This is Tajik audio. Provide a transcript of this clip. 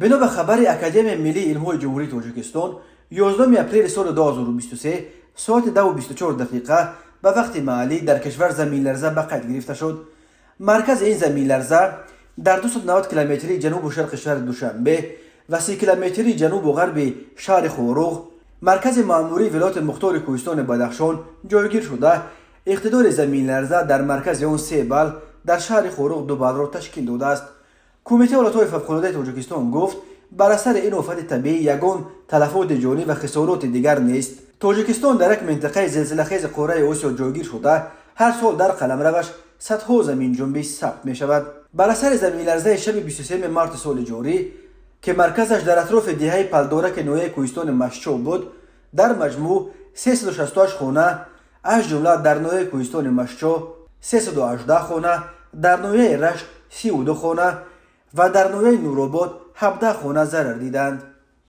Бино ба хабари Академияи миллии илмҳои Ҷумҳурии Тоҷикистон, 11 апрели соли 2023 соати 10:24 дақиқа ба вақти маҳаллӣ дар кишвар заминларза ба қайд гирифта шуд. Маркази ин заминларза дар 290 километрии ҷанубу шарқи шаҳри Душанбе ва 30 километрии ҷанубу ғарби шаҳри Хоруғ, маркази маъмурии вилояти мухтори Кӯҳистони Бадахшон, ҷойгир шуда, иқтидори заминларза дар маркази он 3 балл, дар шаҳри Хоруғ 2 баллро ташкил додааст. Кумитаи ҳолатҳои фавқулодаи Тоҷикистон гуфт, бар асари ин офати табиӣ ягон талафоти ҷонӣ ва хисороти дигар нест. Тоҷикистон дар як минтақаи зилзилахези қораи Осиё ҷойгир шуда, ҳар сол дар қаламраваш садҳо заминҷунбӣ сабт мешавад. Бар асари заминларзаи шаби 23 марти соли ҷорӣ, ки марказаш дар атрофи деҳаи Палдораки ноҳияи Кӯҳистони Машчо буд, дар маҷмӯъ 368 хона, аз ҷумла дар ноҳияи Кӯҳистони Машчо 318 хона, дар ноҳияи Рашт 32 хона ва дар ноҳияи Нуробод 17 хона зарар диданд.